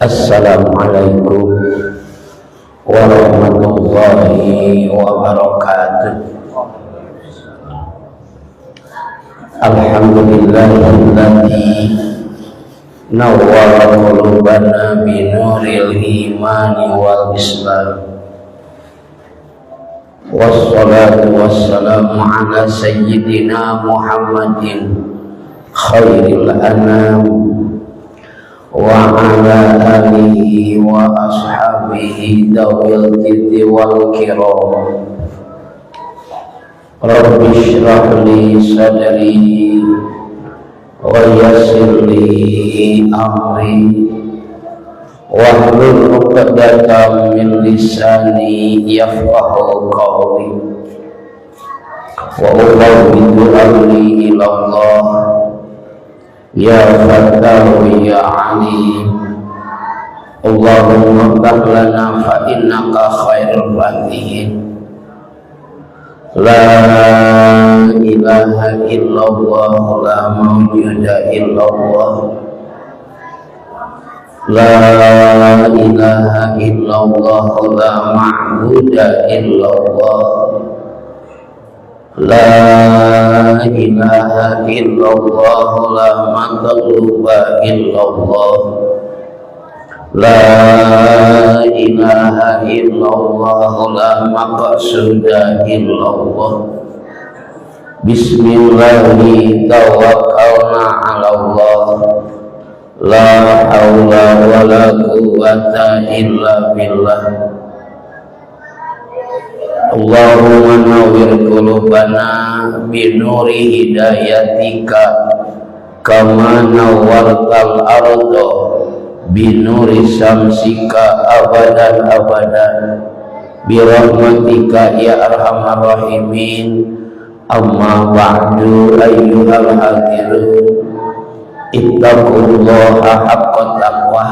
Assalamualaikum warahmatullahi wabarakatuh. Alhamdulillahilladzi nawwara qulubana bi nuril imani wal islam. Wassalatu wassalamu ala sayyidina Muhammadin khairil anam wa ala alihi wa ashabihi dawil jiddi wal kiram. Rabbi shrah li sadri wa yassir li amri wahlul 'uqdatam min lisani yafqahu qawli. Wa ufawwidu amri ila Allah ya Fattahu ya Alim. Allahumma ftah lana fa innaka khairul fatihin. La ilaha illallah la mawjuda illallah. La ilaha illallah la ma'buda illallah. La ilaha illallah la matluba illallah. La ilaha illallah la maqsuda illallah. Bismillahi tawakkalna ala Allah. La haula wa la quwwata illa billah. Allahumma nawwir qulubana bi nuri hidayatika kama nawwartal arda bi nuri syamsika abadan abadan bi rahmatika ya arhamar rahimin. Amma ba'du ayyuhal hadirun, ittaqullaha haqqa taqwa.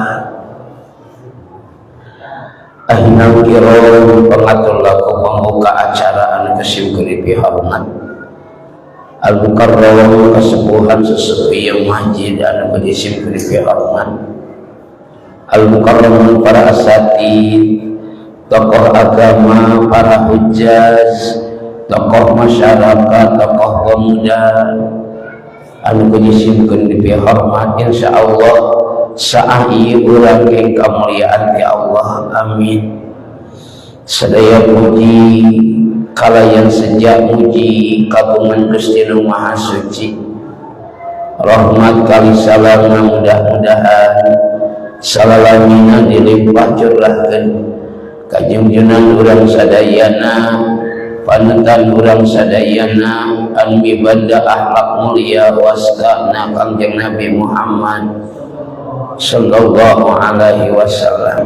Ahinang kirom pengatur laku pembuka acara anu kesim guri hormat al-mukarram kesepuhan sesepuh yang masjid anu kesim guri hormat al-mukarram para asatid, tokoh agama, para hujaz, tokoh masyarakat, tokoh pemuda anu kesim guri hormat. Insyaallah saah ieu urang keng kamuliaan ti Allah. Amin. Sadaya puji kalayan sejak muji kagungan Gusti Nu Maha Suci. Rahmat kali salam mudah-mudahan salalamina dilimpah curahkeun ka junjunan urang sadayana, panutan urang sadayana anu mibanda akhlak mulia wastana Kangjeng Nabi Muhammad sallallahu alaihi wasallam.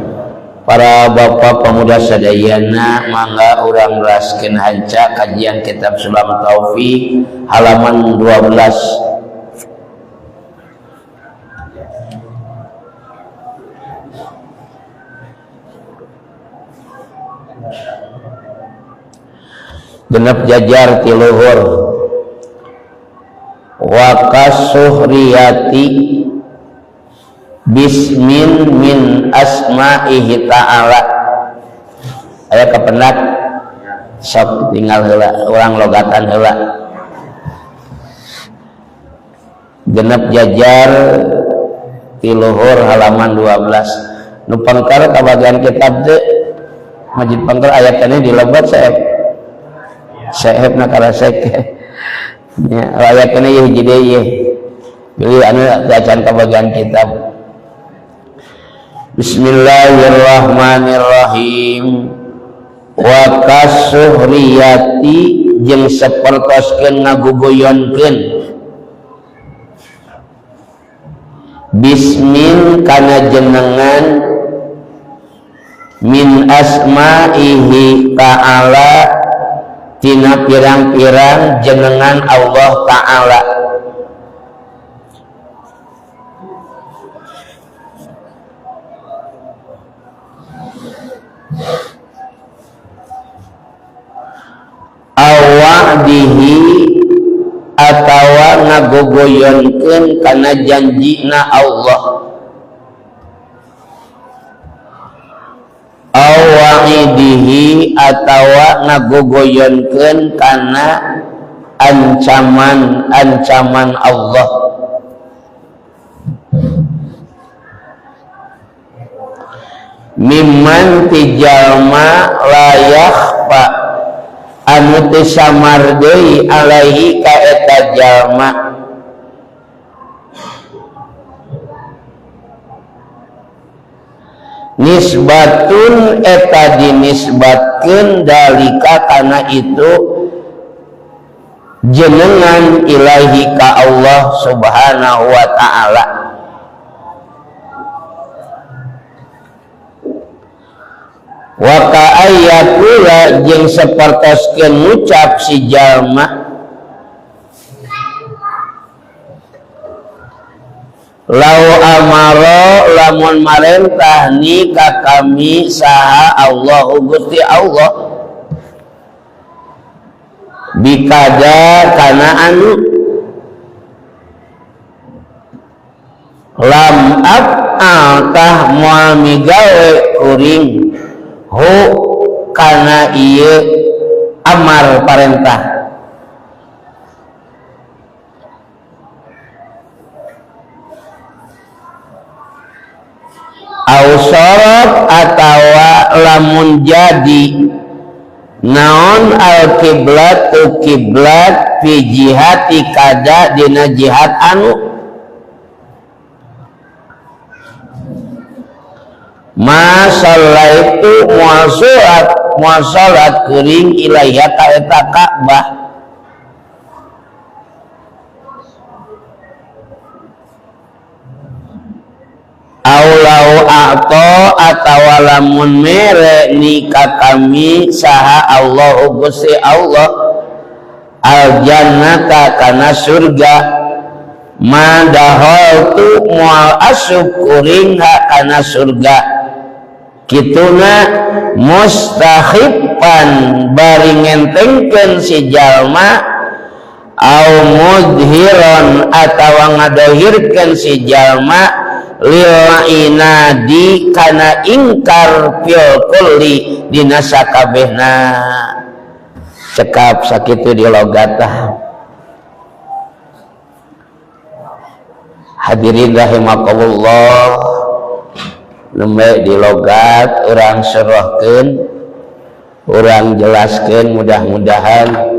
Para bapak pemuda sadayana, mangga urang raskeun hanca kajian kitab Sulam Taufik halaman 12. Genep jajar ti luhur. Wa kasuhriyati bismin min asma'ihi ta'ala. Aya kapendak sok tinggal heula urang logatan heula. Genep jajar ti luhur halaman 12. Nu pangkar kabagian kitab teu masjid pangkar aya keneh di lebet saep. Saep na karasek. Nya aya keneh ieu hiji deui ieu. Bilih anu acan kabagian kitab. Bismillahirrahmanirrahim. Wa kasuhriyati jeung sapertoskeun ngaguguyonkeun bismin kana jenengan min asma'ihi ta'ala tina pirang-pirang jenengan Allah ta'ala. Awa'dihi atawa ngagogoyonkeun kana janjina Allah. atawa ngagogoyonkeun kana ancaman-ancaman Allah. Mimman tijalma la yakhfa anu teu samar deui alaihi ka eta jalma nisbatun eta dinisbatkeun dalika kana itu jenengan ilahi ka Allah subhanahu wa ta'ala. Wa ka'ayyakula jeung sapertoskeun ngucap si jalma lau amaro lamun marentah ni ka kami saha Allahu Gusti Allah bikada kana anu lam af'al tah moal migawe kuring hu kana ieu amar parentah. Au sorot atawa lamun jadi naon al kiblatu kiblat fi jihati kada dina jihad anu ma sallaitu moal salat kuring ilaiha ka eta Ka'bah. Aulau a'ta atawa lamun mere ni ka kami saha Allahu Gusti Allah al jannata kana surga ma dahaltu moal asup kuring kana surga kituna mustakhifan bari ngentengkeun si jalma au mudhiron atawa ngadohirkeun si jalma lil inadi kana ingkar fil kulli dina sakabehna. Cekap sakitu di logatah. Hadirin rahimakumullah, nembe di logat urang serahkeun, urang jelaskeun, mudah-mudahan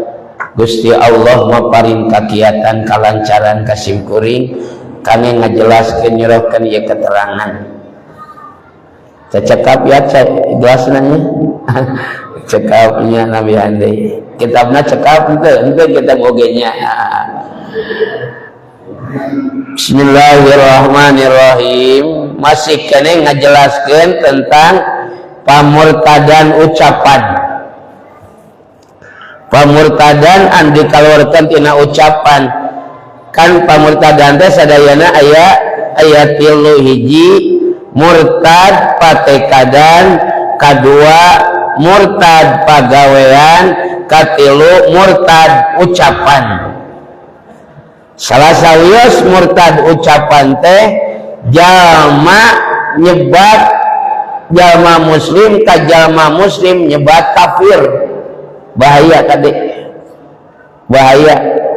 Gusti Allah maparin kakiatan kalancaran kasimkuring kami ngajelaskeun nyerahkeun ieu keterangan. Cecekap ya jelasna nya. Cekapnya Nabi Ande. Kitabna cekap henteu kitab oge nya. Bismillahirrahmanirrahim. Masih kene ngajelaskeun tentang pamurtadan ucapan. Pamurtadan anu dikaluarkeun tina ucapan. Kan pamurtadan teh sadayana aya 3 hiji murtad patekadan, kadua murtad pagawean, katilu murtad ucapan. Salah sawios murtad ucapan teh jalma nyebat jalma muslim ka jalma muslim nyebat kafir. Bahaya tadi, bahaya.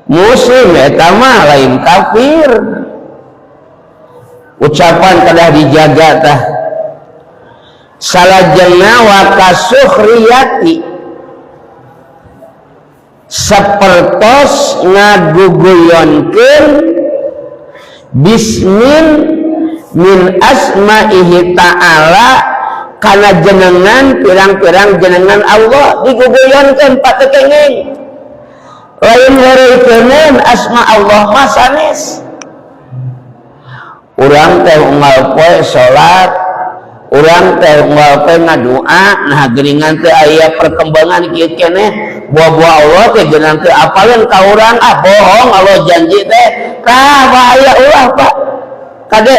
Muslim eta mah lain kafir. Ucapan kedah dijaga tah. Salajengna wa kasukhriyati sapertos ngaguguyonkeun bismin min asma'ihi ta'ala kana jenengan pirang-pirang jenengan Allah diguguyonkeun patekenging. Lain heureukeun asma Allah mah sanes. Urang teh unggal poe salat, urang teh unggal poe ngadua, nah geuningan teh aya perkembangan kieu keneh, buah-buah Allah teh geunang teh apaleun ka urang, ah bohong Allah janji teh. Tah bahaya ulah Pak. Kade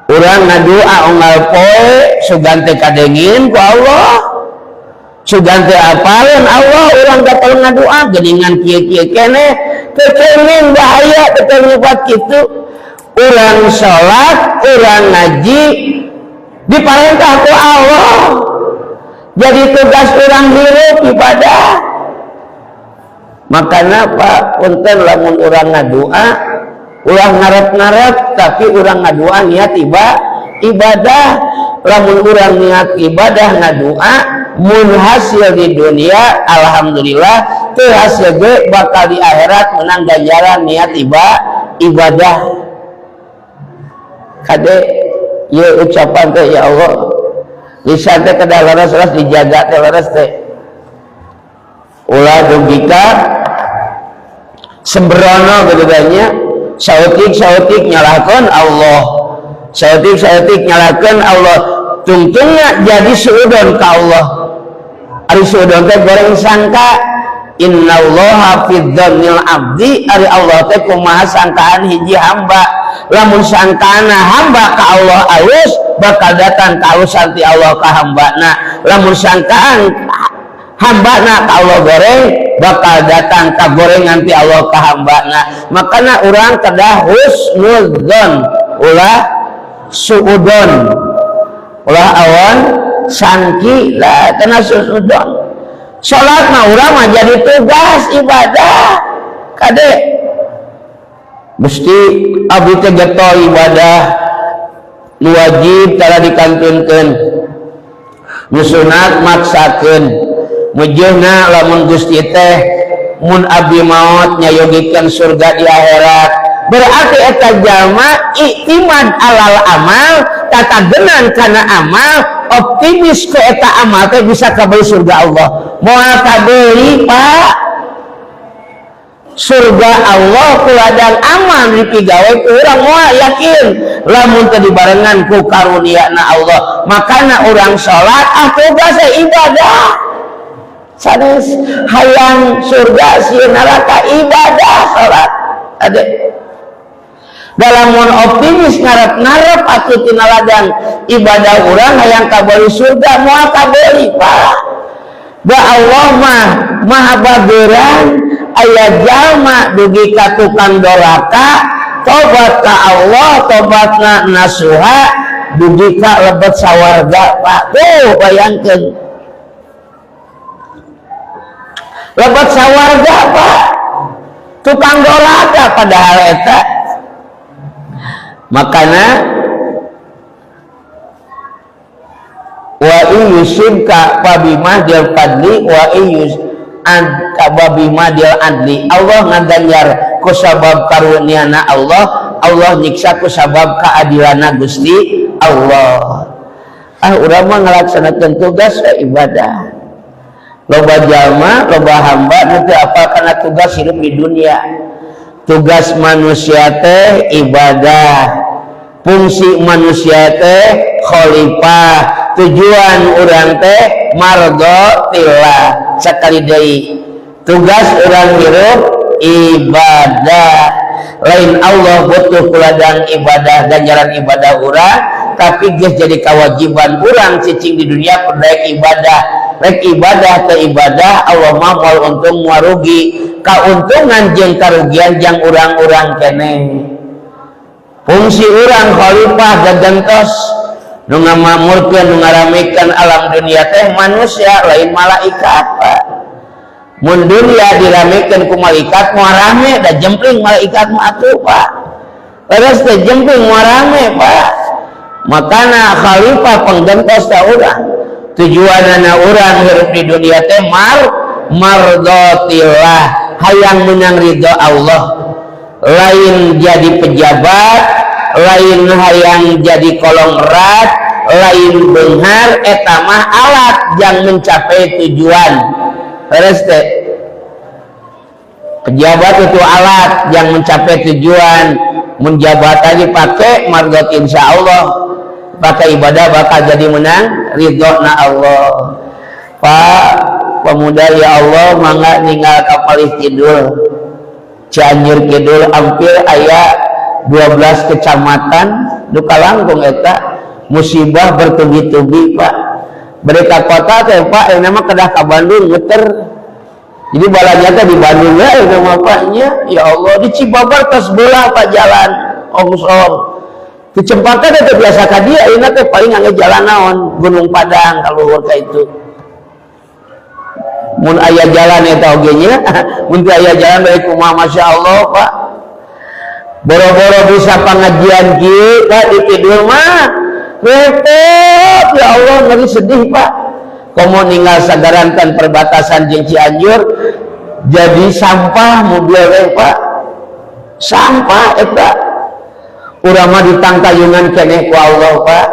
urang ngadua unggal poe sugan teh kadengin ku Allah. Sugan teh apaleun Allah urang gatel ngadua geuningan kieu-kieu keneh teu kenging bahaya teu nyebat kitu. Urang salat, urang ngaji Diparentah ku Allah. Jadi tugas orang hirup ibadah. Makanya Pak, punten lamun urang ngadua, ulah ngarep-ngarep, tapi urang ngadua niat ibadah. Lamun urang niat ibadah ngadua, mun hasil di dunia alhamdulillah, teu hasil ge bakal di akhirat menang ganjaran niat ibadah. Kade ieu ucapan teh, ya Allah, lisan teh kedah leres-leres dijaga teh, leres teh ulah dugi ka sembrono gitu nya. Saeutik-saeutik nyalahkeun Allah, saeutik-saeutik nyalahkeun Allah, tungtungna jadi suudon ka Allah. Ari suudon teh goreng sangka. Innallaha fi dzannil abdi, ari Allah teh kumaha sangkaan hiji hamba. Lamun sangkaana hamba ka Allah alus, bakal datang kaalusan ti Allah ka hambana. Lamun sangkaan hambana ka Allah goreng, bakal datang kagorengan ti Allah ka hambana. Makana urang kedah husnudzon, ulah suudon, ulah awan sangki lah kena suudon. Salat mah urang mah jadi tugas ibadah. Kade, mesti abdi teh getol ibadah, nu wajib tara dikantunkeun, nu sunat maksakeun. Mujurna lamun Gusti teh mun abdi maot nyayogikeun surga di akhirat, berarti eta jalma iktimad alal amal, tatagenan kana amal, optimis ke eta amal teh bisa kabeli surga Allah. Moal kabeli, Pak, surga Allah ku ladang amal dipigawe ku urang. Moal yakin lamun teu dibarengan ku karuniana Allah. Makana urang salat ah tugas ibadah, sanes hayang surga sieun neraka, ibadah salat. Ade, dalam mun optimis ngarep-ngarep atuh tina ladang ibadah urang hayang kabeli surga, moal kabeli, Pak. Da Allah mah maha bageran. Aya jalma dugi ka tukang doraka, tobat ka Allah, tobatna nasuha, dugi ka lebet sawarga, Pak. Tuh bayangkeun, lebet sawarga, Pak, tukang doraka padahal eta. Makana wa yusibka fabima dil fadli wa yus an kababima dil adli. Allah ngaganjar ku sabab karuniana Allah, Allah nyiksa ku sabab keadilana Gusti Allah. Ah, urang mah ngalaksanakeun tugas ibadah. Loba jalma, loba hamba nu teu apal kana tugas hidup di dunia. Tugas manusia teh ibadah, fungsi manusia teh khalifah, tujuan urang teh mardhotillah. Sakali deui, tugas urang hirup ibadah. Lain Allah butuh kuladang ibadah, ganjaran ibadah urang, tapi geus jadi kewajiban urang cicing di dunia kudu ibadah. Rek ibadah ke ibadah, Allah mah moal untung moal rugi, kauntungan jeung karugian jang urang-urang keneh. Fungsi urang khalifah gagantos nu ngamakmurkeun, nu ngaramekeun alam dunia teh manusia, lain malaikat, Pak. Mun dunia diramekeun ku malaikat moal rame, da jempling malaikat mah atuh, Pak. Leres teh jempling moal rame, Pak. Makana khalifah panggentos teh urang. Tujuanana urang hirup di dunia teh mardhotillah, hayang menang ridho Allah. Lain jadi pejabat, lain hayang jadi kolongrat, lain beunghar, eta mah alat yang mencapai tujuan. Terus teh pejabat itu alat yang mencapai tujuan. Mun jabatan dipake mardot, insya Allah pakai ibadah bakal jadi menang ridho na Allah. Pak pemuda, ya Allah, mangga ninggal ka Palih Kidul, Cianjur Kidul, hampir aya 12 kecamatan duka langkung eta musibah bertubi-tubi, Pak. Mereka kota teh, Pak, yang nama kedah ka Bandung muter. Jadi balanya teh di Bandung ya nama Pak nya. Ya Allah, di Cibabar tos belah, Pak, jalan longsor. Di Cempaka teh biasa ka dieu, ayeuna teh paling ngangge jalan naon, Gunung Padang ka luhur ka itu. Mun aya jalan eta oge nya, mun teu aya jalan bae kumaha, Masya Allah, Pak. Boro-boro bisa pengajian kieu, Pak, di tidur mah repot, ya Allah, ngeri sedih, Pak. Komo ninggal Sagaranten perbatasan jeung Cianjur jadi sampah mobil teh, Pak, sampah eta. Urang mah ditangtayungan keneh ku Allah, Pak,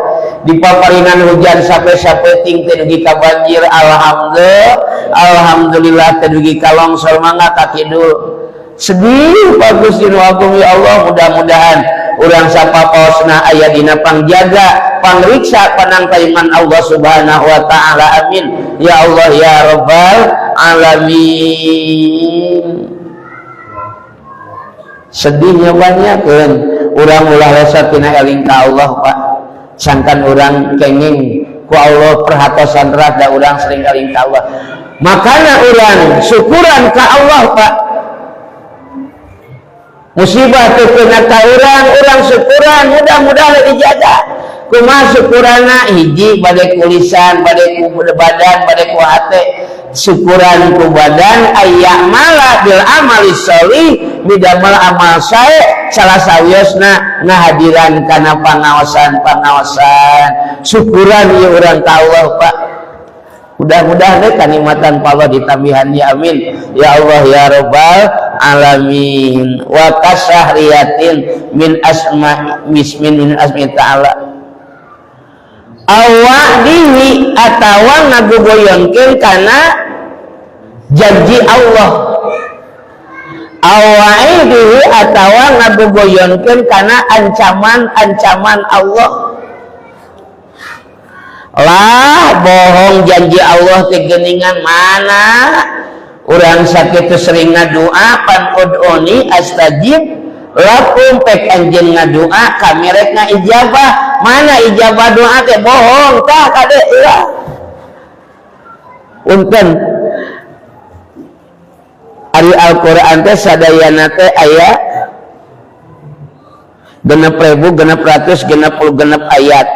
dipaparinan hujan sampai-sampai ting teu dugi ka banjir, alhamdulillah, alhamdulillah teu dugi ka longsor. Mangga ka kidul, sedih, Pak. Gusti nu agung, ya Allah, mudah-mudahan urang sapapaosna aya dina pangjaga, pangriksa, panangtayungan Allah Subhanahu wa taala. Amin ya Allah ya rabbal alamin. Sedihnya banyak kan. Urang ulah lesot tina eling ka Allah, Pak. Sangkan urang kenging ku Allah perhatosan rada urang sering eling ka Allah, makanya urang syukuran ka Allah, Pak. Musibah teu kena ka urang, urang syukuran, mudah-mudahan dijaga. Kumaha syukurana? Hiji, bade ku lisan, bade ku badan, bade ku hate. Syukuran ku badan, aya mala bil amali sholih, midamel amal sae, salah sawiosna ngahadiran kana pangaosan-pangaosan. Syukuran ieu urang ka Allah, Pak. Mudah-mudahan deh kanikmatan Allah ditambihan ya, amin ya Allah ya rabbal alamin. Wa kasahriyatin min asma mismin min asmi ta'ala awa'dihi atawa ngagugoyongkeun kana janji Allah, awa'idihi atawa ngagugoyongkeun kana ancaman-ancaman Allah. Lah, bohong janji Allah teh geuningan. Mana urang sakitu sering ngadua, pan ud'uni astajib lakum, pek anjeun ngadua kami rek ngaijabah. Mana ijabah doa teh? Bohong tah, kade ulah. Punten, ari Al-Qur'an teh sadayana teh aya 6666 ayat,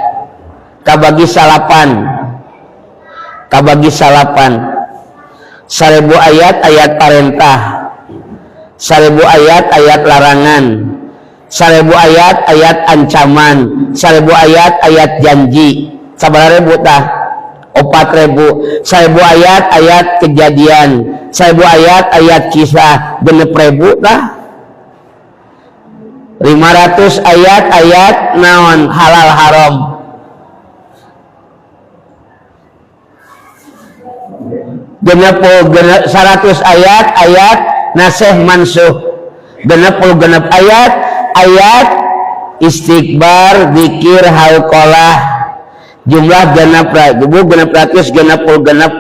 kabagi salapan, kabagi salapan. 1000 ayat ayat parentah, 1000 ayat ayat larangan, 1000 ayat ayat ancaman, 1000 ayat ayat janji. Sabaraha ribu tah? 4000. 1000 ayat ayat kejadian, 1000 ayat ayat kisah, 6000 tah. 500 ayat ayat naon? Halal haram. 66, 100 ayat ayat naseh mansuh, 66 ayat ayat istighbar, zikir, hauqalah. Jumlah 6666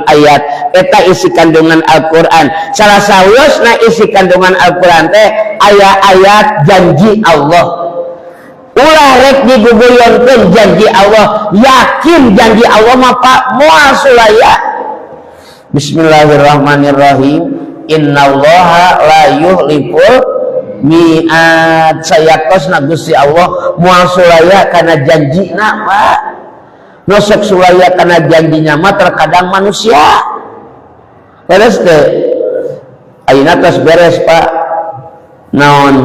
ayat eta isi kandungan Al-Quran. Salah sawiosna isi kandungan Al-Quran teh ayat-ayat janji Allah. Ulah rek diguguyonkeun janji Allah, yakin janji Allah mah, Pak, moal sulaya. Bismillahirrahmanirrahim, innallaha la yuhliful mi'ad. Sayakosna Gusti Allah moal sulaya kana janjina, Pak. Nu sok sulaya kana janjinya mah terkadang manusia. Beres teh? Ayeuna tos beres, Pak, naon,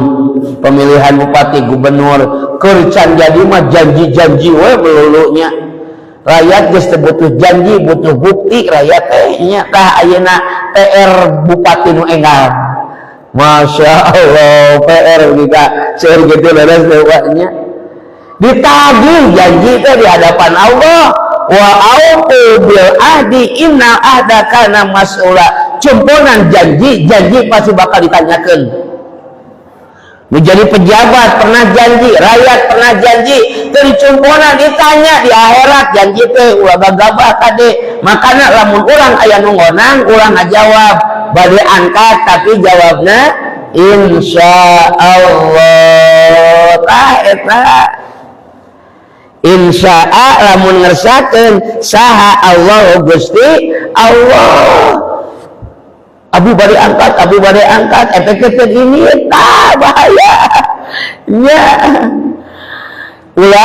pemilihan bupati gubernur. Keur can jadi mah janji-janji we melulunya. Rakyat geus teu butuh janji, butuh bukti rakyat teh nya. Tah, ayeuna PR bupati nu enggal, Masya Allah, PR juga seueur gitu. Leres teh, Pak, nya? Ditagih janji teh di hadapan Allah. Wa aufu bil ahdi innal ahda kana mas'ula. Cumponan janji, janji pasti bakal ditanyakan. Menjadi pejabat pernah janji, rakyat pernah janji, teu dicumponan ditanya di akhirat. Janji teh ulah gagabah, kade. Makana lamun urang aya nu ngonang, urang ngajawab bade angkat, tapi jawabna insya Allah. Tah, eta insya lamun ngersakeun saha? Allah, Gusti Allah. Abi bade angkat, abi bade angkat, efek ini tah bahaya ya. Ulah.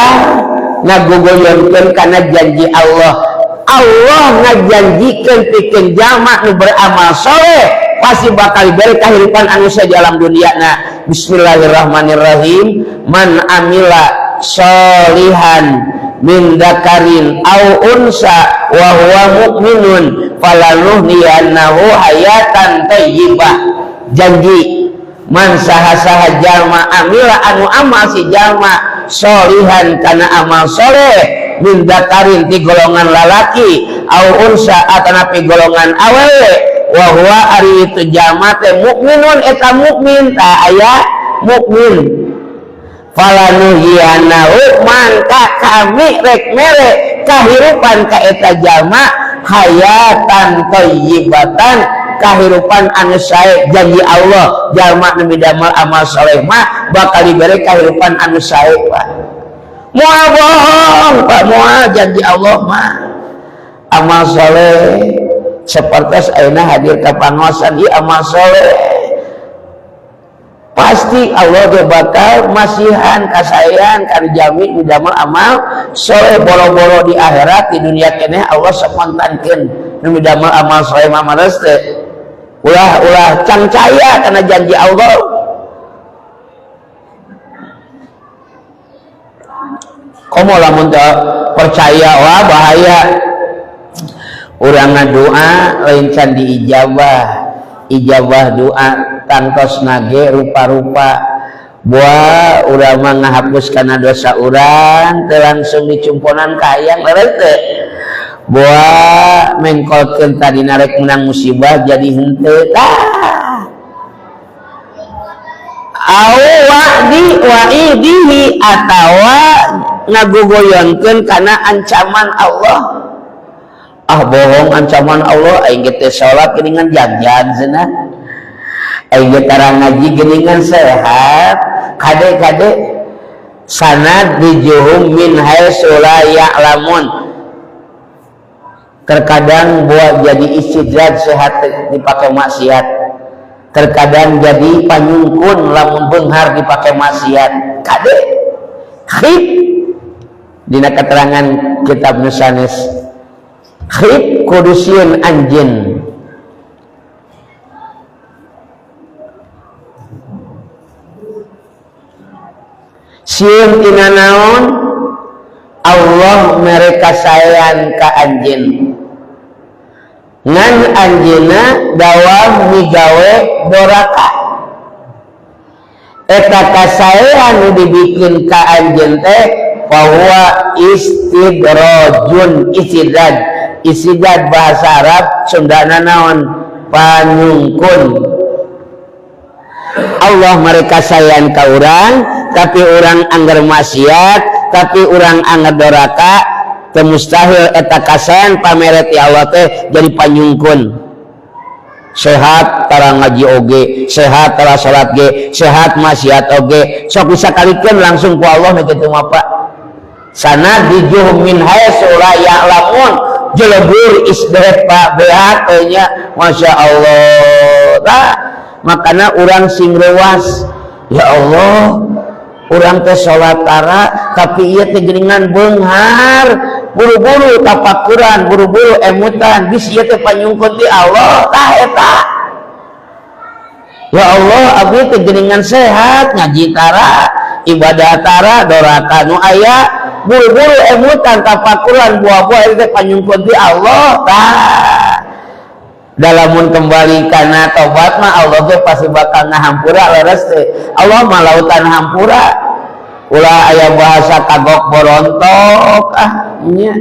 Ngagogoyonkeun kana janji Allah. Allah ngajanjikeun pikeun jalma nu beramal soleh pasti bakal diberi kehidupan anu sae di alam dunia. Nah, bismillahirrahmanirrahim, man amila solihan min dzakarin au unsa wa huwa mu'minun falanuhyiyannahu hayatan thayyibah. Janji man saha-saha jalma amila anu amal si jalma solihan kana amal soleh min dzakarin ti golongan lalaki au unsa atanapi golongan awewe wa huwa ari itu jalma teh mukminun eta mukmin ta aya mukmin falanuhyiyannahu mangka kami rek mere kahirupan ka eta jalma hayatan thayyibatan kahirupan anu sae. Janji Allah jalma nu midamel amal soleh mah bakal diberi kahirupan anu sae. Pak, moal bohong Pak, moal, janji Allah mah amal soleh. Seperti ayeuna hadir ka pangaosan ieu amal soleh, pasti Allah ge bakal masihan kasaean kana jami midamel amal soleh. Boro-boro di akhirat, di dunia keneh Allah spontankeun nu midamel amal soleh mah mares teh. Ulah-ulah cangcaya kana janji Allah. Komo lamun teu percaya, wah bahaya. Urang ngadoa lain can diijabah, ijabah doa tangtos nage rupa-rupa. Buah urang mah ngahapus kana dosa urang teu langsung dicumponan ka hayang leres teu. Buah mengkolkeun tadi narek menang musibah jadi henteu tah. Au wa'di wa'idihi atawa ngagogoyonkeun kana ancaman Allah. Ah bohong ancaman Allah, aing ge teh salat geuningan jang-jang cenah. Aing ge tara ngaji geuningan sehat. Kade-kade sanad dijuhum min haitsu la ya'lamun. Terkadang buat jadi istidraj sehat dipakai maksiat. Terkadang jadi panyungkun lamun beunghar dipakai maksiat. Kade khif dina keterangan kitab Nusanes, khif kudu sieun anjeun. Sieun tina naon? Allah mere kasaean ka anjeun, ngan anjeunna dawam migawe doraka. Eta kasaean nu dibikin ka anjeun teh bahwa istidrajun, istidraj. Istidraj bahasa Arab Sundana naon? Panyungkun. Allah mereka sayang ka urang, tapi urang angger maksiat, tapi urang angger doraka, teu mustahil eta kasaean pamere ti Allah teh jadi panyungkun. Sehat tara ngaji oge, sehat tara salat ge, sehat maksiat oge, sok disakalikeun langsung ku Allah nu kitu mah Pak. Sanad dijuh min haitsu la ya'lamun, jelebur isdeh Pak beat nya, Masya Allah. Tah makana urang sing reuas, ya Allah urang teh salat tara tapi ieu teh geuningan beunghar, buru-buru tafakuran, buru-buru emutan, bisi ieu teh panyungkun ti Allah. Tah eta ya Allah abdi teh geuningan sehat, ngaji tara, ibadah tara, doraka nu aya, buru-buru emutan tafakuran, buah-buah itu teh panyungkun ti Allah. Tah dalamun kembali kana tobat mah Allah ge pasti bakal ngahampura leres teh. Allah mah lautan hampura. Ulah aya bahasa kagok borontok ah nya.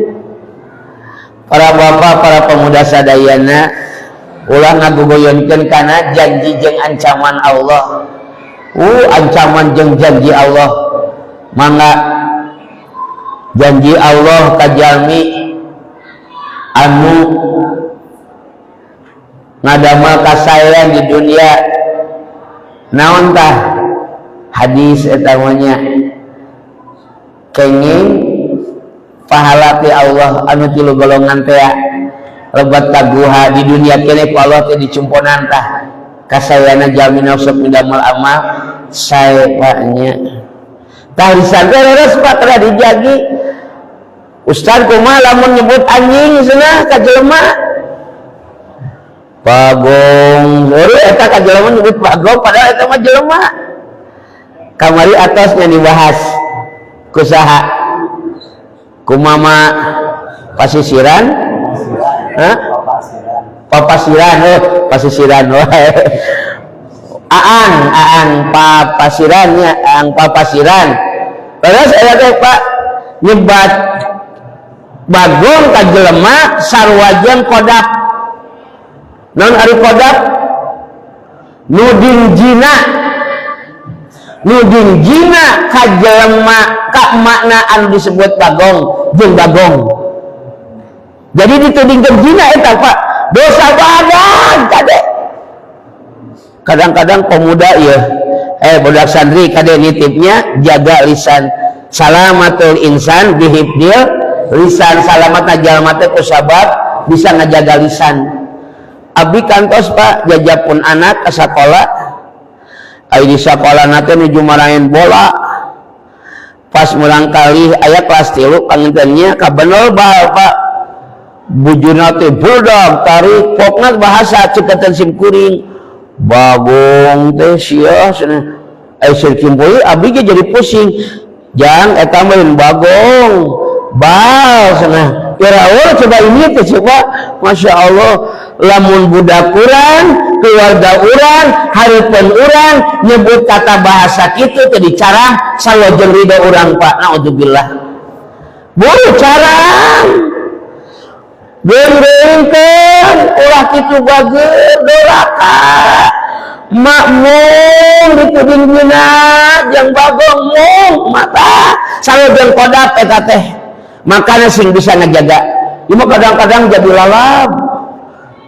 Para bapak, para pemuda sadayana, ulah ngagogoyonkeun kana janji jeung ancaman Allah. Ancaman jeung janji Allah. Mangga janji Allah ka jalmi anu ngadamel kasaean di dunia. Naon tah hadis eta mah nya? Kenging pahala ti Allah anu tilu golongan teh lebat ka guha di dunia kene ku Allah teh dicumponan tah kasaeanna jalmi nu sok midamel amal sae Pak nya. Tah lisan teh leres Pak kada dijagi. Ustaz kumaha lamun nyebut anjing cenah ka jelema? Bagong, eueuh eta ka jelema nyebut bagong padahal eta mah jelema. Kamari atasnya dibahas ku saha? Ku mama pasisiran? Hah? Papasiran, oh, pasisiran wae. Aang, aang papasirannya, aang papasiran. Terus saya teh Pak nyebat bagong ka jelema sarua jeung kodap. Naon ari kodap? Nuding jina. Nuding jina ka jelema ka makna anu disebut bagong jeung bagong. Jadi ditudingkeun jina eta Pak, dosa badan kade. Kadang-kadang pemuda ya, budak santri kade nitipnya jaga lisan. Salamatul insan bihibdil lisan, salamatna jalma teh ku sabab bisa ngajaga lisan. Abdi kantos Pak jajapun anak ke sekolah, ai di sekolah teh nuju maraen bola. Pas murangkalih aya kelas 3 pangintennya kabenol bal Pak. Bujuna teh budak tarik pokna bahasa ceketan sim kuring. Bagong teh sia cenah. Ai sirkimpui abdi ge jadi pusing. Jang eta mah bagong. Bal cenah. Kiraul coba ini teh coba Masya Allah lamun budak urang, keluarga urang, hareupeun urang nyebut kata bahasa kitu teh dicarah salojeng ridho urang Pak. Naudzubillah. Buru carang. Geureungkeun ulah kitu bager doraka. Makmum dituding dina jeung bagong mung mata salojeng kodap eta teh. Makanya sing bisa ngejaga. Ieu mah kadang-kadang jadi lalap.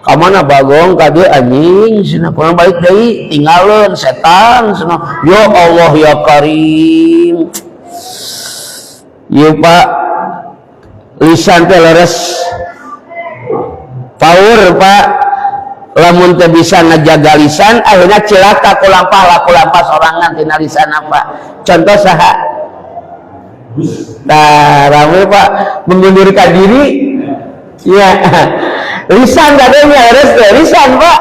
Kamana bagong ka dieu anjing cenah kurang balik deui tinggalkeun setan cenah. Ya Allah ya Karim. Ieu Pak lisan teh leres power Pak. Lamun teu bisa ngejaga lisan akhirnya cilaka kulampah lah kulampah sorangan tina lisan apa. Contoh saha? Nah, rame Pak mengundurkan diri. Ya. Lisan kadangnya harus lisan Pak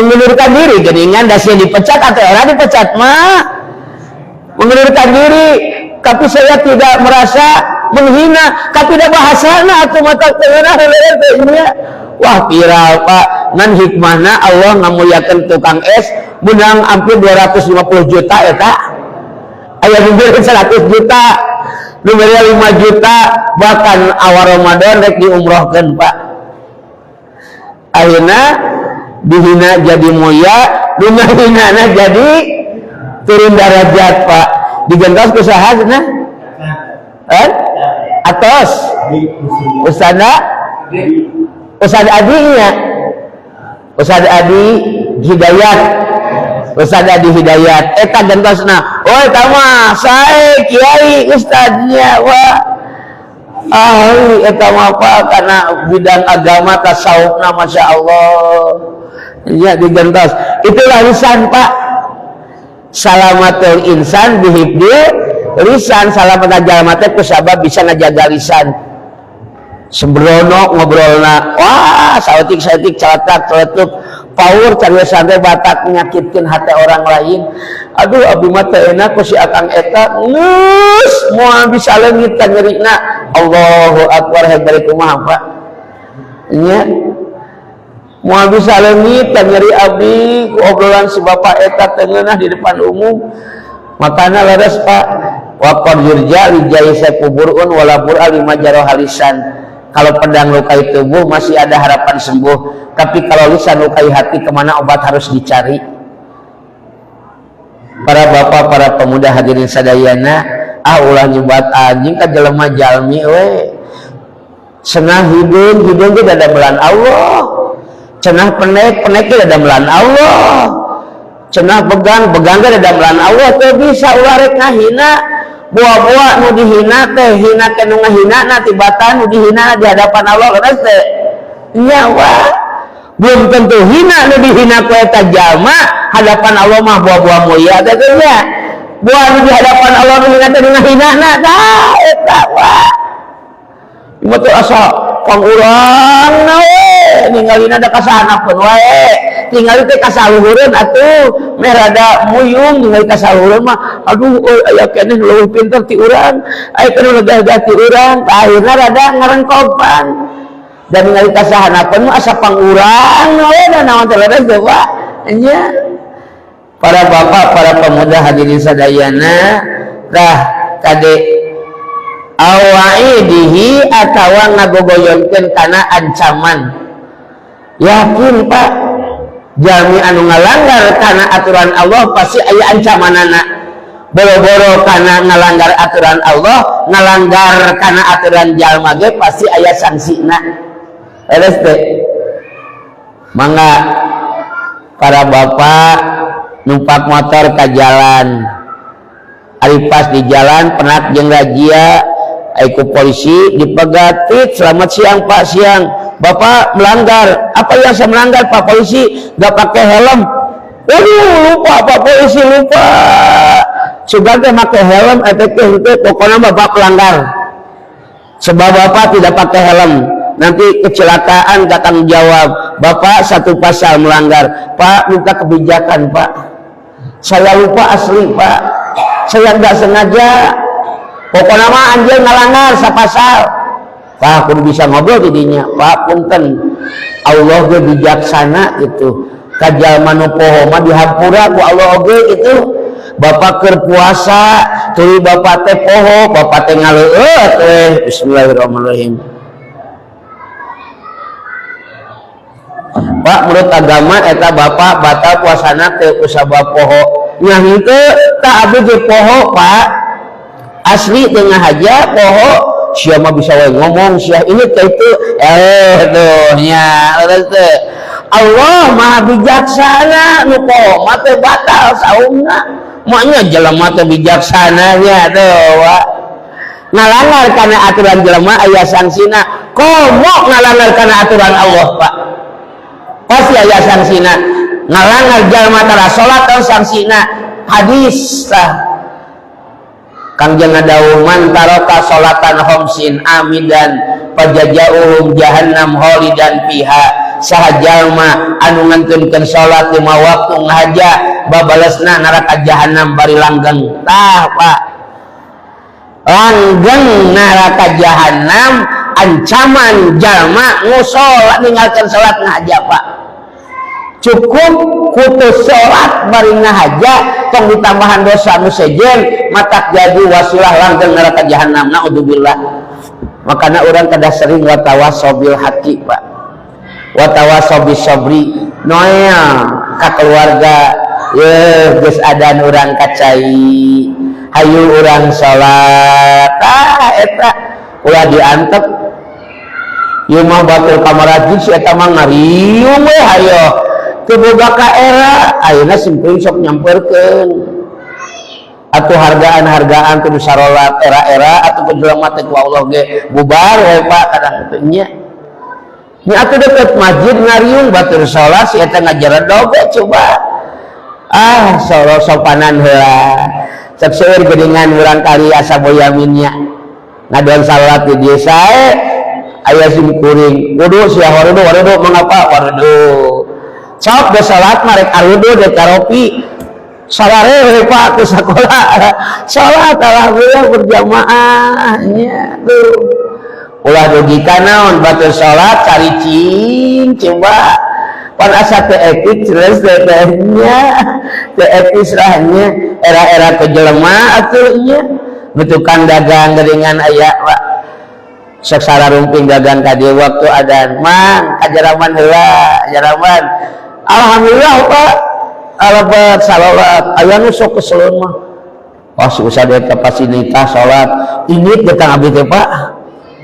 mengundurkan diri geningan dasnya dipecat atau era dipecat mah mengundurkan diri tapi saya tidak merasa menghina tapi tidak bahasana atau mata tengah wah viral Pak ngan hikmahna Allah ngamuliakeun tukang es menang hampir 250 juta eta aya nu 100 juta nu 5 juta bahkan awal Ramadan rek diumrohkeun Pak. Akhirnya dihina jadi mulia, nu ngahina jadi turun derajat Pak. Digentos ku saha cenah? Eh? Atos Ustaz Ustaz Adi nya. Ustaz Adi Hidayat. Ustaz Adi Hidayat eta gentosna. Oh eta mah sae kiai ustaznya wah. Ahli eta mah Pak karena bidang agama tasawufna Masya Allah. Ya digentos. Itulah lisan Pak. Salamatul insan bihibdil lisan, salamat jalma teh ku sabab bisa ngajaga lisan. Sembrono ngobrolna, wah saeutik-saeutik celetak celetuk paur cari santai batak menyakitkan hati orang lain. Aduh abdi mah teu enak ku si akang eta geus moal bisa leungit ka nyerina. Allahu akbar hebat kumaha Pak. Nya moal bisa leungit ka nyeri abdi ku obrolan si bapak eta teu ngeunah di depan umum. Makana leres Pak, wa qad yurja li jaisa kuburun wala bur'a lima jaroha lisan. Kalau pedang lukai tubuh masih ada harapan sembuh, tapi kalau lisan lukai hati kemana obat harus dicari. Para bapak, para pemuda hadirin sadayana, ah ulah nyebat anjing ka jelema jalmi we. Cenah hideung, hideung ge dadamelan Allah. Cenah penek, penek ge dadamelan Allah. Cenah begang, begang ge dadamelan Allah. Teu bisa ulah rek ngahina. Buah-buah nu dihina teh hina teh nu ngahina na tibatan nu dihina di hadapan Allah leres teh. Nya wah. Belum tentu hina nu dihina ku eta jalma hadapan Allah mah buah-buah mulia teh teh nya. Buah nu di hadapan Allah nu hina teh nu ngahina na tah eta wah. Ieu teh asa pangurang we ninggalina da kasahandapeun wae, tingali teh kasaluhureun atuh, meh rada muyung ningali kasaluhureun mah. Aduh euy, aya keneh leuwih pinter ti urang, aya keneh gagah ti urang. Akhirna rada ngarengkopan dan ningali kasahandapeun mah asa pangurang we. Da naon teh, leres teh, Pak? Nya, para bapak, para pemuda, hadirin sadayana, tah kade awaidihi atawa ngagogoyonkeun kana ancaman. Yakin, Pak, jalmi anu ngalanggar kana aturan Allah pasti aya ancamanana. Boro-boro kana ngalanggar aturan Allah, ngalanggar kana aturan jalma ge pasti aya sanksina. Leres teh? Mangga para bapak numpak motor ke jalan, ari pas di jalan penak jeung razia, ku polisi dipegat. "Selamat siang, Pak." "Siang." "Bapak melanggar." "Apa yang saya melanggar, Pak Polisi?" "Gak pakai helm." "Waduh, lupa, Pak Polisi, lupa." Sugan teh make helm efektif itu. "Pokoknya Bapak pelanggar, sebab Bapak tidak pakai helm, nanti kecelakaan gak tanggung jawab Bapak, satu pasal melanggar." "Pak, minta kebijakan, Pak. Saya lupa asli, Pak, saya nggak sengaja." "Pokoknya mah anjir ngalanggar sapasal." Pak, kudu bisa ngobrol didinya. "Pak, punten, Allah ge bijaksana gitu, ka jalma nu poho mah dihampura ku Allah oge gitu. Bapak keur puasa, tuluy Bapak teh poho, Bapak teh ngaleueut teh. Bismillahirrahmanirrahim." "Pak, menurut agama eta Bapak batal puasana teh kusabab poho." "Nya henteu, tak, abdi ge poho, Pak, asli tengah aja poho." "Sia mah bisa wae ngomong sia, ini teh itu." Eh, tuh nya, teh Allah Maha Bijaksana, nu poho mah teh batal saumna. Maknya jelema teh bijaksana nya tuh, Pak. Ngalanggar kana aturan jelema aya sanksina, komo ngalanggar kana aturan Allah, Pak, pasti aya sanksina. Ngalanggar jalma tara salat tong sanksina. Hadis tah, Kangjeng ngadawuh, man taraka salatan khamsin amidan fajazauhu jahannam khalidan fiha. Saha jalma anu ngantunkeun salat lima waktu ngahaja, babalesna neraka jahanam bari langgeng. Tah, Pak, langgeng neraka jahanam, ancaman jalma ngusolat, ninggalkeun salat ngahaja, Pak. Cukup putus salat bari ngahaja, tong ditambahan dosa nu sejen, matak jadi wasilah langgeng neraka jahanam, naudzubillah. Makanya orang kada sering watawasobil hati, Pak, watawasobi sobri. Noel ka keluarga ye, geus adan, urang kacai, hayu urang salat. Ah, eta ulah diantep. Ieu mah batur ka marajid, si eta mah ngariung we, hayo teu boga ka era. Ayeuna simkuring sok nyamperkeun atuh hargaan-hargaan kudu sarolat era-era atuh ku jelema teh, ku Allah ge bubar we, Pak. Kadang teh nya nya atuh deket masjid ngariung, batur salat, si eta ngajaredog we. Coba ah, solo sopanan heula. Cek seueur geuningan urang kali asa boyaminnya ngadon salat di desa aya sim kuring wudu sia, warudu warudu mangapa warudu. Sok geus salat marek arudu dek karopi salare we, Pak, ke sekolah salat, alhamdulillah berjamaah nya tuh. Ulah dugi ka naon, batur salat caricing, coba pan asa teu etik terus teh nya, teu etis lah nya, era-era ke jelema atuh nya. Nu tukang dagang geuningan aya, Pak, sok sararumping dagang ka dieu, waktu adan, "Mang, kajaraman heula, jaraman." Alhamdulillah, Pak, alabat salawat. Aya nu sok keseleun mah, "Wah, si usah eta pasti nitah salat ini." Datang abdi teh, Pak,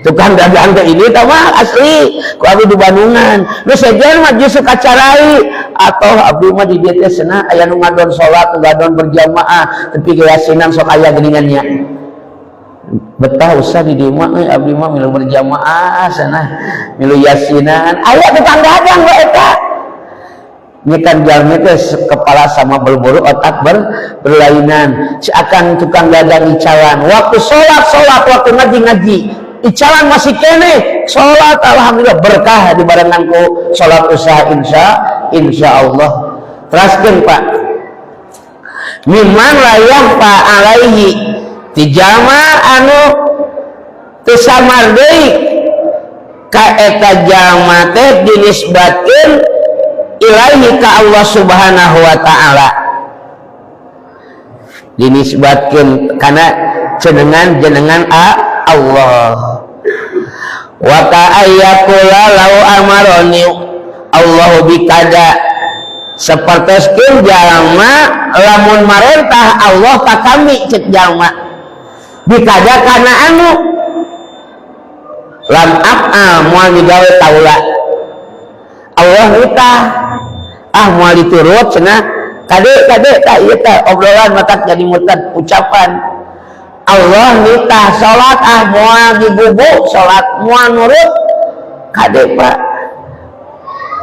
tukang dagang teh ini tah mah asli ku abdi di Bandungan. Nu sejen mah justru kacarai atau abdi mah di dieu teh cenah aya nu ngadon salat, nu ngadon berjamaah, tapi yasinan sok aya geuningannya. "Betah usah di dieu mah euy, abdi mah milu berjamaah cenah, milu yasinan." Aya tukang dagang we eta. Ini kan jalmi teh kepala sama berburu, otak berlainan. Si akang tukang dagang icalan, waktu sholat sholat, waktu ngaji ngaji. Icalan masih keneh salat, alhamdulillah berkah dibarengan ku salat usaha, insya Allah. Teraskeun, Pak, mimman la yakhfa alaihi, ti jalma anu teu samar deui ka eta jalma teh dinisbatkeun ilaihi ka Allah Subhanahu wa Ta'ala, dinisbatkeun kana jenengan jenengan Allah. Wa ka ayyaqula lau amaroni Allahu bikada, sapertoskeun jalma lamun marentah Allah ka kami, cek jalma, bikada kana anu, lam af'al, moal digawe kaula. Allah nitah, ah, moal diturut cenah. Kade, kade, tah, ieu teh obrolan matak jadi murtad ucapan. Allah nitah salat, ah, moal digugu salat, moal nurut. Kade, Pak,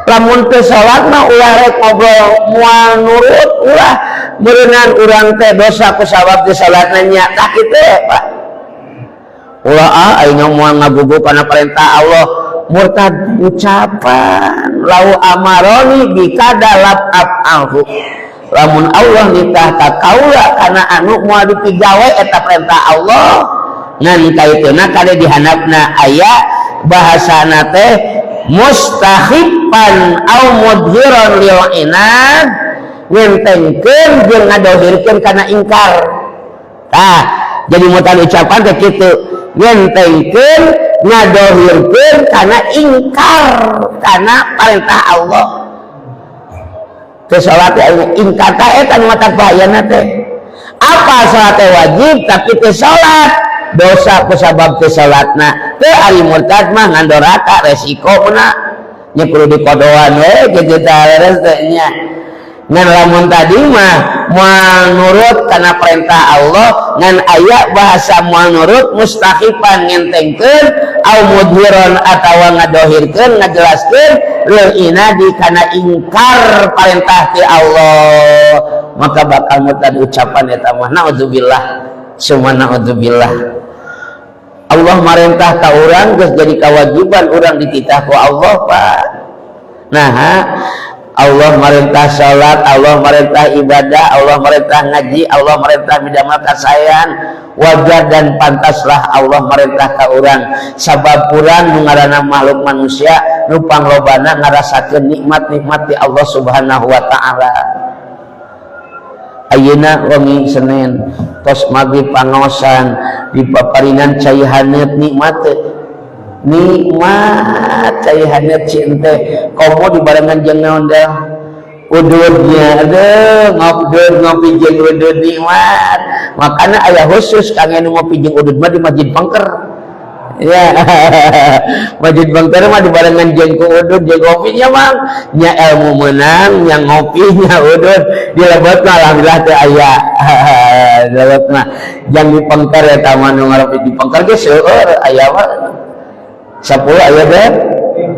lamun teu salat mah ulah rek ngobrol moal nurut, ulah meureunan urang teh dosa ku sabab teu salatna nya. Tah, kitu, Pak. Ulah ah, aing moal ngagugu kana perintah Allah, murtad ucapan. Lau amaroni bikada lam af'alhu, lamun Allah nitah ka kaula kana anu, moal dipigawe eta perintah Allah. Ngan kaituna kade dihandapna aya bahasana teh mustakhifan au mudhiran lil inad, ngentengkeun jeung ngadohirkeun kana ingkar. Tah, jadi murtad ucapan teh kitu, ngentengkeun, ngadohirkeun kana ingkar kana perintah Allah. Teu salat teh ingkar, tah eta nu matak bahayana teh. Apa salat teh wajib tapi teu salat, dosa ku sabab teu salatna teu. Ari murtad mah ngan doraka, resiko na nya, kudu dikodoan we kitu tah, leres teh nya. Ngan lamun tadi mah moal nurut kana perintah Allah, ngan aya bahasa moal nurut mustakhifan, ngentengkeun, au mudhiron, atawa ngadohirkeun, ngajelaskeun, lil inadi, kana ingkar perintah ti Allah, maka bakal murtad ucapan eta mah. Naudzubillah summa naudzubillah. Allah marentah ka urang, geus jadi kewajiban urang dititah ku Allah, Pak. Nah, Allah merintah salat, Allah merintah ibadah, Allah merintah ngaji, Allah merintah midamel kasaean. Wajar dan pantaslah Allah merintah ka urang, sabab urang nu ngaranna makhluk manusia nu panglobana ngarasakeun nikmat-nikmat di Allah Subhanahu wa Ta'ala. Ayeuna wengi Senin, tos maghrib, pangaosan di paparinan cai haneut, nikmat teu? Nikmat cai haneut cinte, komo dibarengan jeung naon dah, ududnya. Aduh, ngopdud, ngopi jeung udud nikmat. Makanya aya khusus kangge nu ngopi jeung udud mah di Masjid Pengker ya. Masjid Pengker mah dibarengan jeung ku udud jeung kopinya, Mang, nya. Ilmu menang nya, ngopi nya, udud di lebet mah alhamdulillah teu aya. Di lebet mah jang di Pengker eta mah, nu ngaropi di Pengker ge seueur, aya mah 10 aya deh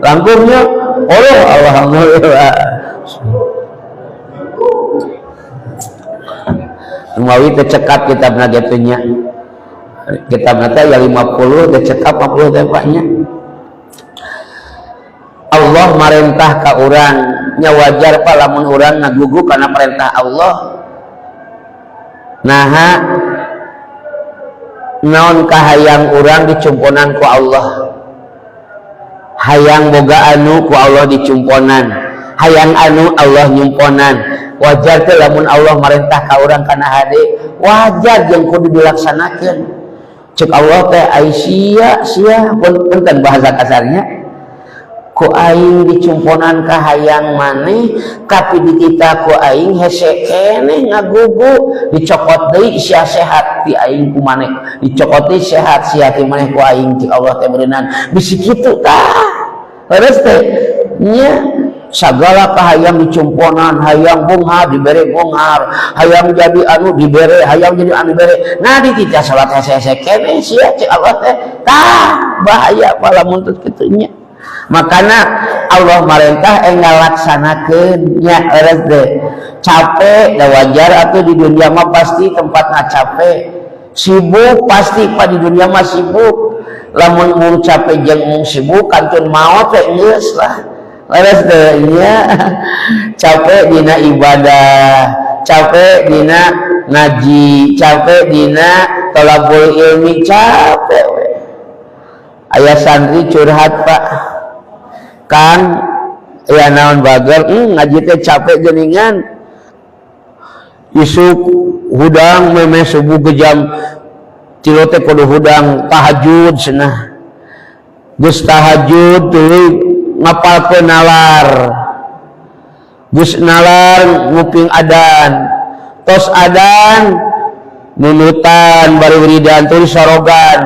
langkungnya. Oh, alhamdulillah. Mawi teu cekap kitabna kitu nya. Kitabna teh ya 50, teu cekap 50 teh, Pak, nya. Allah marentah ka urang nya, wajar, Pak, lamun urang ngagugu kana perintah Allah. Naha, naon kahayang urang dicumponan ku Allah? Hayang boga anu, ku Allah dicumponan. Hayang anu, Allah nyumponan. Wajar teh lamun Allah marentah ka urang kana hade? Wajar jeung kudu dilaksanakeun. Cek Allah teh, ai sia sia, punten bahasa kasarnya, ku aing dicumponan ka hayang maneh, tapi dititah ku aing hese keneh ngagugu. Dicokot deui sia sehat ti aing ku maneh, dicokot deui sehat sia ti maneh ku aing, cek Allah teh beureunan bisi kitu. Tah, leres teh nya? Segala kahayang dicumponan, hayang beunghar dibere beunghar, hayang jadi anu dibere, hayang jadi anu dibere. Nah, dititah salat hese-hese keneh sia, cek Allah teh. Tah, bahaya pala mun kitu nya. Makana Allah marentah enggal laksanakeun nya, leres teh? Capek da wajar atuh, di dunia mah pasti tempatna capek, sibuk pasti, Pak. Di dunia mah sibuk. Lamun mung capek jeung mung sibuk, kantun maot we geus lah. Leres teu nya? Capek dina ibadah, capek dina ngaji, capek dina tolabul ilmi, capek we. Aya santri curhat, "Pak." "Kang, ya naon, Bager?" Ngaji teh capek geningan. Isuk hudang, memeh subuh ke jam 3 teh kudu hudang tahajud cenah. Geus tahajud, tuluy ngapalkeun nalar. Geus nalar, nguping adan. Tos adan, nunutan bari wiridan, tuluy sorogan.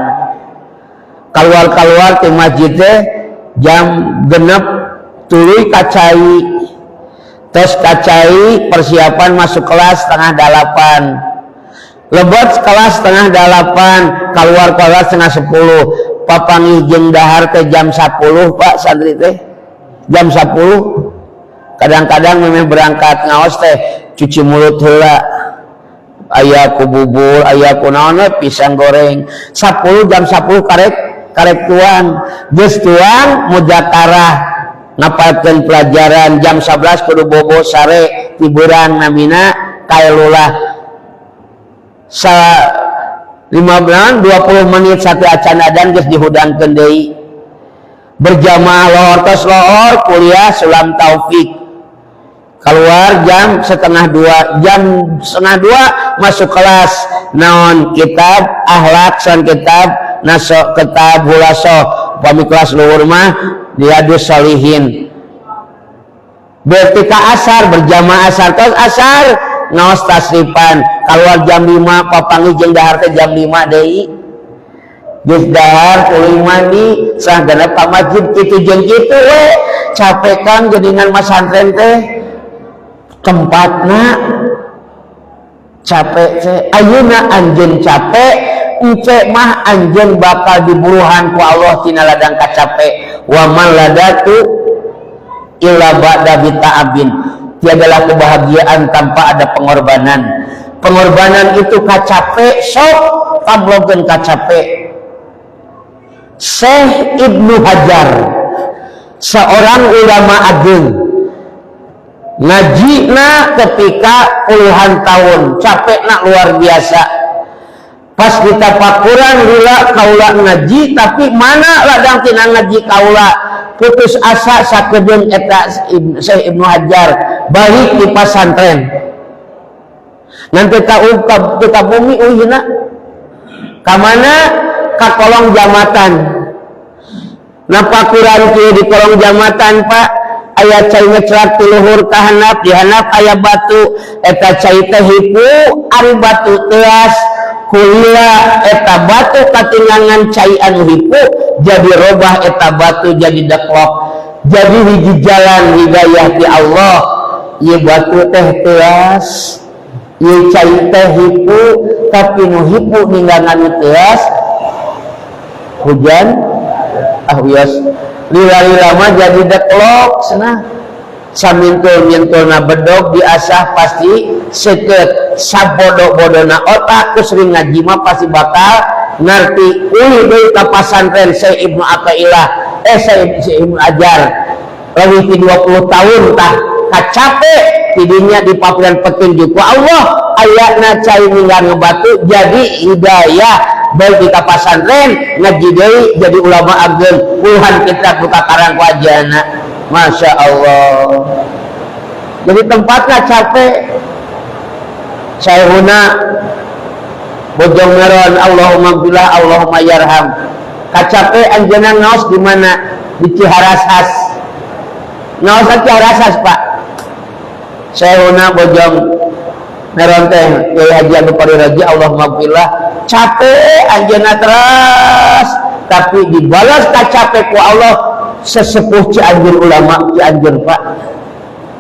Keluar-keluar ke masjid teh jam 6, tuluy ka cai. Tos ka cai, persiapan masuk kelas 7.30. Lebet kelas 7.30, keluar kelas 9.30. Papanggih jeung dahar teh jam 10, Pak, santri teh. Jam 10. Kadang-kadang memang berangkat ngaos teh cuci mulut heula. Aya ku bubur, aya ku naon, pisang goreng. 10, jam 10 karek karek tuang. Geus tuang, muzakarah, ngapalkeun pelajaran. Jam 11 kudu bobo, sare, tiburan, namina kailulah. Sa 15 20 menit satu acan adan geus dihudangkeun deui. Berjamaah lohor, tos lohor kuliah Sulam Taufik. Keluar jam 1.30, jam 1.30 masuk kelas naon, kitab akhlak san kitab naso, kitab hulaso. Pami kelas luhur mah Riyadus Solihin. Berarti ka asar, berjamaah asar, tos asar ngaos tasrifan, keluar jam 5, papanggih jeung dahar teh jam 5 deui. Geus dahar, tuluy mandi, sahgana ka masjid. Kitu jeung kitu we capek kan geuningan masantren teh, tempatna capek teh. Ayeuna anjeun capek, engke mah anjeun bakal diburuhan ku Allah tina ladang kacape. Wa mal ladatu illa ba'da bita'abin, tiadalah kebahagiaan tanpa ada pengorbanan. Pengorbanan itu kacape. Sok pamlogeun kacape. Syekh Ibnu Hajar, seorang ulama agung, ngajina ketika puluhan tahun, capek nak luar biasa. Pas ditapakuran, "Lila kaula ngaji, tapi mana ladang tina ngaji kaula?" Putus asa sakedeung eta Syekh Ibnu Hajar balik di pasantren. Nanti ka ka bumi uhina ka mana, ka kolong jambatan. Napakuran kieu di kolong jambatan, Pak, aya cai ngeclak ti luhur ka handap. Di handap aya batu. Eta cai teh hipu, ari batu teas. Kulila eta batu katingangan cai anu hipu, jadi robah eta batu jadi deklok, jadi hiji jalan hidayah ti Allah. Ieu batu teh teas, ieu cai teh hipu, tapi nu hipu ninggangan nu teas. Hujan ah, wios lila-lila mah jadi deklok cenah. Samintul-mintulna bedog diasah pasti seket, sabodo-bodona otak ku sering ngaji mah pasti bakal ngerti. Uli deui ka pasantren Syekh Ibnu Athaillah, eh, Syekh Ibnu Ajar leuwih ti 20 tahun. Tah, kacape tidinya di paprian petunjuk ku Allah, ayatna cai ninggal ngebatu jadi hidayah. Baik di pasantren ngaji deui, jadi ulama ageng, puluhan kitab buka karang ku ajana. Masya Allah. Jadi tempatnya capek. Syekhuna Bojong Meron, Allahumma billah, Allahumma yarham, kacape anjeunna ngaos di mana? Di Ciharashas. Ngaos di Ciharashas, Pak. Syekhuna Bojong Meron teh Kiai Haji Anu Pariraji, Allahumma billah, capek anjeunna terus, tapi dibalas kacape ku Allah sesepuh Cianjur, ulama Cianjur, Pak.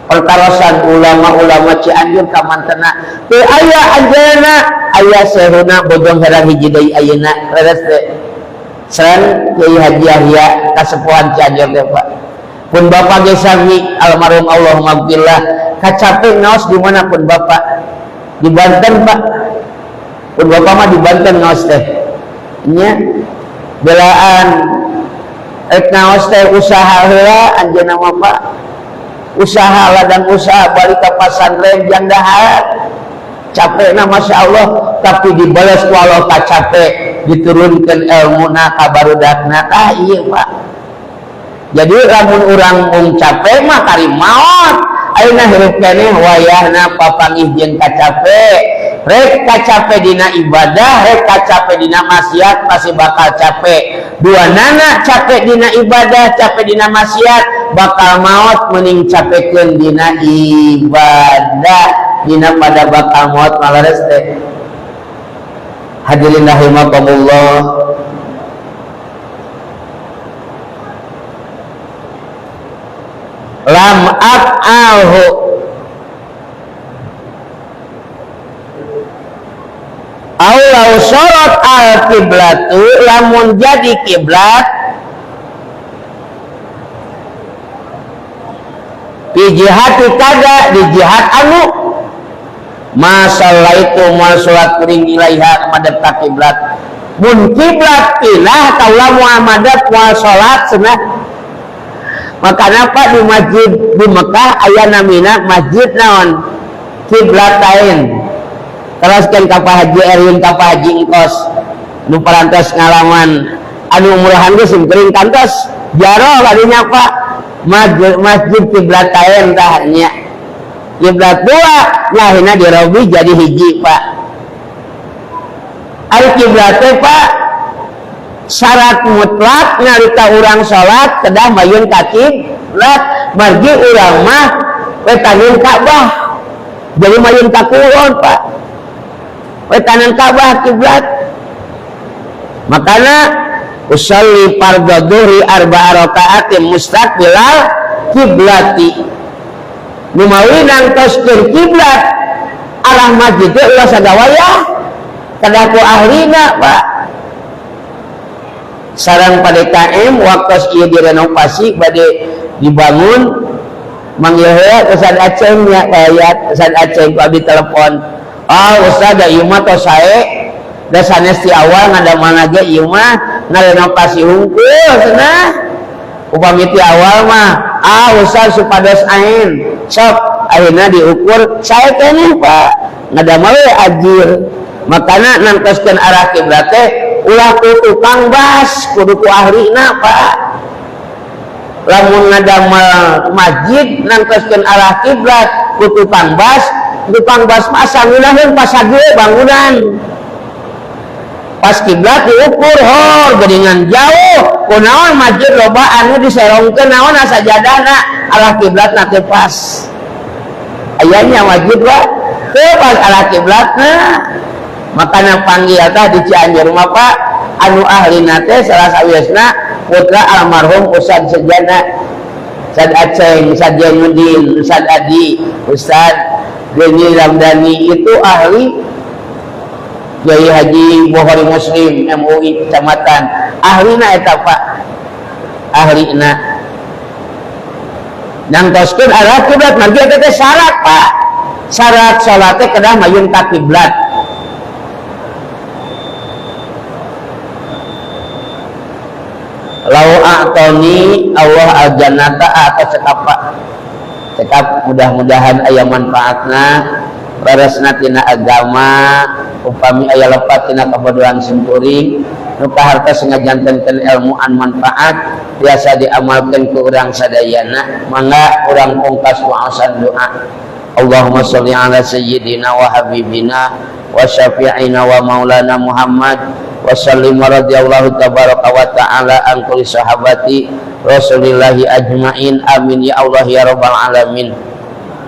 Pertarosan ulama-ulama Cianjur kamantena teu aya anjeunna, aya Syekhuna Bojong Herang hiji deui ayeuna. Leres teh? Sareng Kiai Haji Yahya, kasepuhan Cianjur teh, Pak. Pun bapak ge sami, almarhum, Allahumma billah, kacape ngaos di mana pun bapak? Di Banten, Pak. Pun bapak mah di Banten ngaos teh nya. Belaan rek naos teh usaha heula anjeunna mah Pak. Usaha ladang usaha balik ka pasantren jang dahar. Capekna Masya Allah, tapi dibalas ku Allah ka capek, diturunkeun ilmuna ka barudakna. Tah ieu Pak. Jadi lamun urang mung capek mah kari maot. Ayeuna hirup keneh wayahna papanggih jeung kacape. Rek kacape dina ibadah, rek kacape dina maksiat pasti bakal capek. Dua nana capek dina ibadah, capek dina maksiat, bakal maot mending capekeun dina ibadah. Dina pada bakal maot malares teh. Hadirin rahimakumullah. Lam af'alhu aw law sarat al kiblatu, lamun jadi kiblat fi jihati kada di jihad anu masallaitu moal salat kuring ilaiha madhep ka kiblat. Mun kiblat pindah kaula moal madhep moal salat cenah. Makana Pak di masjid di Mekah aya namina masjid naon kiblatain. Teruskeun ka Pak Haji Erwin ka Pak Haji Engkos nu parantos ngalaman anu umurahan geus simkuring kantos jaro kadinya Pak masjid kiblatain tah nya. Kiblat dua lahina dirobi jadi hiji Pak. Ari kiblat teh Pak syarat mutlak nalika urang salat kedah mayun ka kiblat, margi urang mah wetaneun Ka'bah. Jadi mayun ka kulon Pak. Wetaneun Ka'bah kiblat. Makana usolli fardhu dhuhri arba'a raka'atin mustaqbilal kiblati. Numawi nangtoskeun kiblat arah masjid teh ulah sagawayah kedah ku ahlina Pak. Sarang pada KM waktu ieu direnovasi bade dibangun manggil heula Ustaz Aceng nya bayat Ustaz Aceng ku abdi telepon. Ah Ustaz da ieu mah tos sae da sanes ti awal ngadamel ge ieu mah ngarenovasi hungkul cenah. Upami ti awal mah ah Ustaz supados ain sok akhirna diukur sae keneh Pak ngadamel we ajir. Makana nangtoskeun arah kiblat teh ulah ku tukang bas kudu ku ahlina Pak. Lamun ngadamel masjid nangtoskeun arah kiblat ku tukang bas, tukang bas pasang ngeunaheun pasage bangunan. Pas kiblat diukur hor geuningan jauh kunaon masjid loba anu diserongkeun naon sajadahna arah kiblatna teu pas. Ayanya masjid Pak teu pas arah kiblatna. Makana panggil tah di Cianjur mah Pak anu ahlina teh salah sawiosna putra almarhum Ustaz Sejana, Ustaz Aceng, Ustaz Jainuddin, Ustaz Adi, Ustaz Deni Ramdhani itu ahli Kiai Haji Bukhari Muslim MUI kecamatan ahlina eta Pak ahlina nangtoskeun arah kiblat margi eta teh syarat Pak syarat salat teh kedah mayun ka kiblat. Lau a'toni Allah al-jannata atau cekap Pak cekap mudah-mudahan aya manfaatna leresna tina agama upami aya lepat tina kabodohan simkuring nu kaharta sengajantenkeun ilmu an manfaat biasa diamalkeun ku urang sadayana mangga urang pungkas waosan doa. Allahumma sholli ala sayyidina wa habibina wa syafi'ina wa maulana Muhammad wa sallim radhiyallahu tabaraka wa ta'ala an kulli sahabati Rasulillahi ajmain amin ya Allah ya rabbal alamin.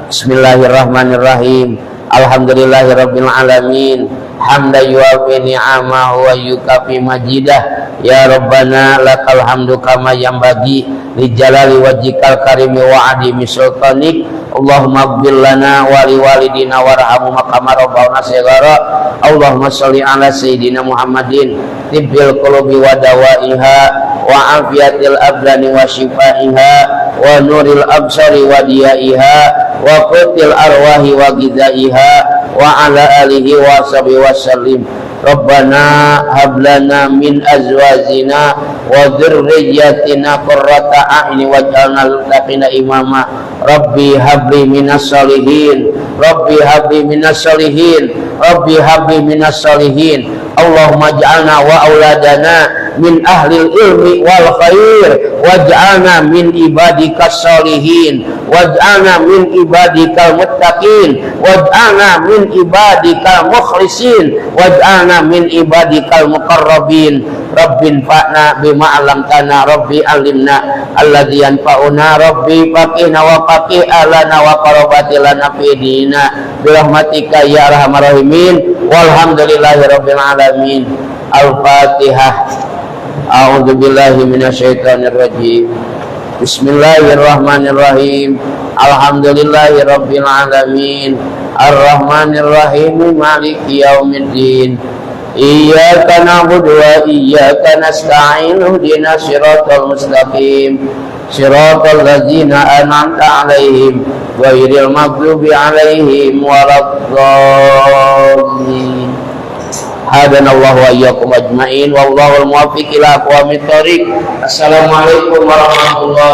Bismillahirrahmanirrahim. Alhamdulillahirabbil alamin hamdan yuafi ni'amahu wa yukafi majidah ya rabbana lakal hamdu kama yanbaghi li jalali wajhikal karimi wa adimi sultanik. Allahumma ighfir lana wa li walidina warhamhum kama rabbawna shighara. Allahumma sholli ala sayidina Muhammadin tibbil qulubi wa dawaiha wa afiyatil abdani wa shifaiha wa nuril absari wa diyaiha wa qutil arwahi wa ghidaiha wa ala alihi wa sahbihi wa sallim. Rabbana hab lana min azwajina wa dzurriyyatina qurrata a'yun waj'alna lil muttaqina imama. Rabbi habli minas salihin, Rabbi habli minas salihin, Rabbi habli minas salihin. Allahumma ij'alna wa auladana min ahli ilmi wal khair, waj'alna min ibadikas salihin, waj'alna min ibadikal muttaqin, waj'alna min ibadikal mukhlisin, waj'alna min ibadikal muqarrabin. Rabbi anfa'na bima 'allamtana, Rabbi 'allimna alladzi yanfa'una, Rabbi faqihna wa faqih ahlana wa qarabati lana fi dinina bi rahmatika ya arhamar rahimin. Walhamdulillahi rabbil alamin. Al-Fatihah. A'udzu billahi minasyaitonir rajim. Bismillahirrahmanirrahim. Alhamdulillahi rabbil alamin. Arrahmanir rahim, maliki yaumiddin. Iyyaka na'budu wa iyyaka nasta'in, ihdinas siratal mustaqim, siratal ladzina an'amta 'alaihim, ghairil maghdubi 'alaihim waladdallin. Hadanallahu wa iyyakum ajmain, wallahul muwaffiq ila aqwamit thoriq. Assalamualaikum warahmatullahi.